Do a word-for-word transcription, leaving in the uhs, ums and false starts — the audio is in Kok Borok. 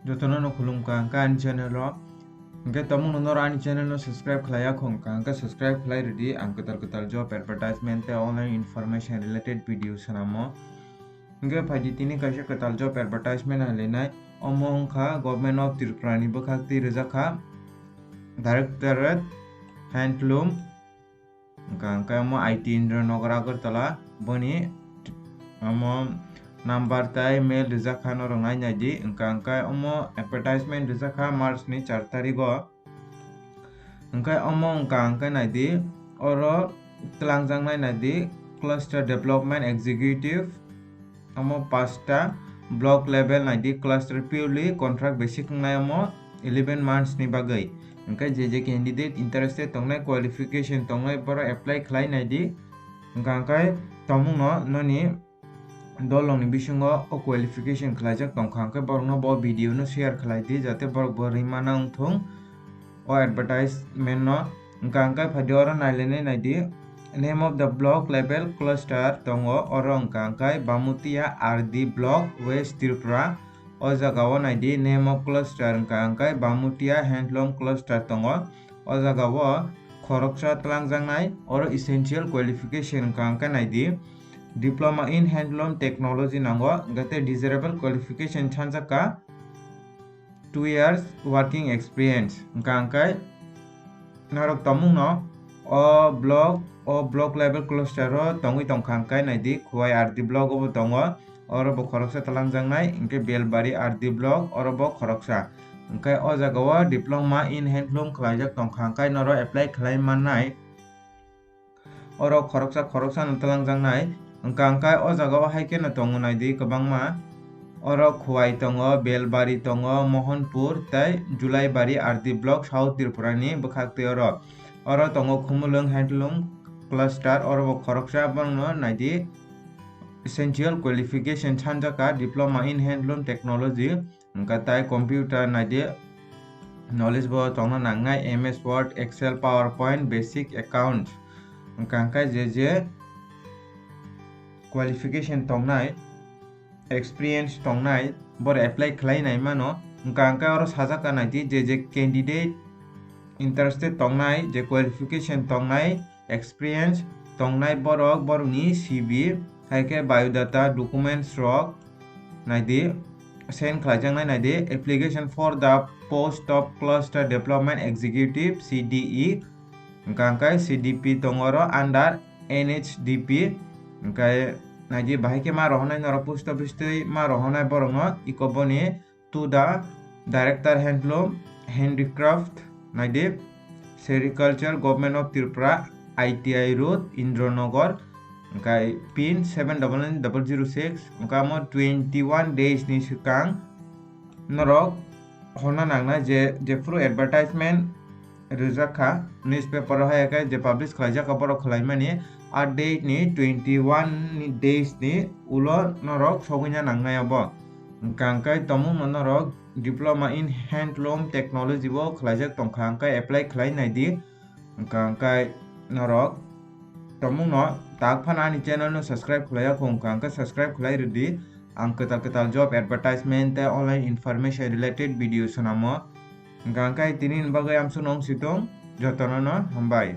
Jotono no khulumkha hwnkhe ani channel o. Hwnkhe tomung no noro ani channel no subscribe khlai ya khong kha hwnkhe subscribe khlai rwdi, ang kwtal kwtal job advertisement tei online information related video swnamo. Hwnkhe phaidi tini kaisa kwtal job advertisement nailainai. Omo wngkha Government of Tripura ni bwkhak twi rwjak kha Directorate Handloom. Hwnkha hwnkhe omo I T Indranagar Agartala boni omo number tei mail rijak kha norok nai naidi. Hwnkha hwnkhe omo advertisement rijak kha March ni char tarik o. Hwnkhe omo wngkha hwnkhe naidi oro twlangjaknai naidi Cluster Development Executive. Omo pasta block level naidi cluster purely contract basic wngnai omo eleven months ni bagwi. Hwnkhe je je candidate interested tongnai, qualification tongnai borok apply khlai naidi. Hwnkha hwnkhe tomungno noni dolongni bisingo o qualification khlaijak tongkha hwnkhe borokno bo video no share khlai di jate borok bo rimana wngthung o advertisement no. Hwnkha hwnkhe phaidi oro nailainai naidi. Name of the block level cluster tongo, oro hwnkha hwnkhe Bamutia R D block, West Tripura. O jaga o naidi name of cluster hwnkha hwnkhe Bamutia handloom cluster tongo. O jaga o khoroksa twlangjaknai, oro essential qualification hwnkha hwnkhe naidi diploma in handloom technology nango, hwnkhe tei desirable qualification sanjak kha two years working experience. Hwnkha hwnkhe norok tomungno o block, o block level cluster o tongwi tongkha hwnkhe naidi Khowai R D block o bo tongo, oro bo khoroksa twlangjaknai, hwnkhe Belbari R D block oro bo khoroksa. Hwnkhe o jaga o diploma in handloom khlaijak tongkha hwnkhe norok apply khlai mannai. Oro khoroksa khoroksa no twlangjaknai. Hwnkha hwnkhe o jaga o hai kheno tongo naidi kwbangma. Oro Khowai tongo, Belbari tongo, Mohanpur tei Julaibari R D block South Tripura ni bwkhak twi oro. Oro tongo Khumulwng handloom cluster, oro bo khoroksa borokno naidi essential qualification sanjak kha diploma in handloom technology. Hwnkha tai computer naidi knowledge bo tongna nangnai, M S Word, Excel, PowerPoint, basic accounts. Hwnkha hwnkhe je je qualification tongnai, experience tongnai, boro apply khlai nai mano. Hwnkha hwnkhe oro sajak kha naidi je je candidate interested tongnai, je qualification tongnai, experience tongnai borok, borokni C V, hai khe biodata, documents rok naidi, send khlaijaknai naidi, application for the post of Cluster Development Executive, C D E. Hwnkha hwnkhe C D P tongo oro under N H D P. Hwnkhe naidi, bahai khe ma rohornai norok post office twi ma rohornai borokno, iko boni to the Director Handloom Handicraft, naidi, Sericulture, Government of Tripura, I T I Road, Indranagar, hwnkhe pin seven double nine double zero six, hwnkhe omo twenty one days ni swkang norok horna nangnai je, jephuru advertisement rijak kha, newspaper o hai khe je publish khlaijak kha borok khlaimani, a date ni twenty one ni days ni ulo norok sogwina nangnai abo. Hwnkha hwnkhe tomungno norok diploma in handloom technology bo khlaijak tongkha, hwnkhe apply khlai naidi. Hwnkha hwnkhe norok tomungno tak phano ani channel no subscribe khlaiya khong, hwnkha hwnkhe subscribe khlai rwdi. Ang kwtal kwtal job advertisement tei online information related video swnamo. Hwnkha hwnkhe tini ni bagwi amsuk nung situng, jotono no hambai.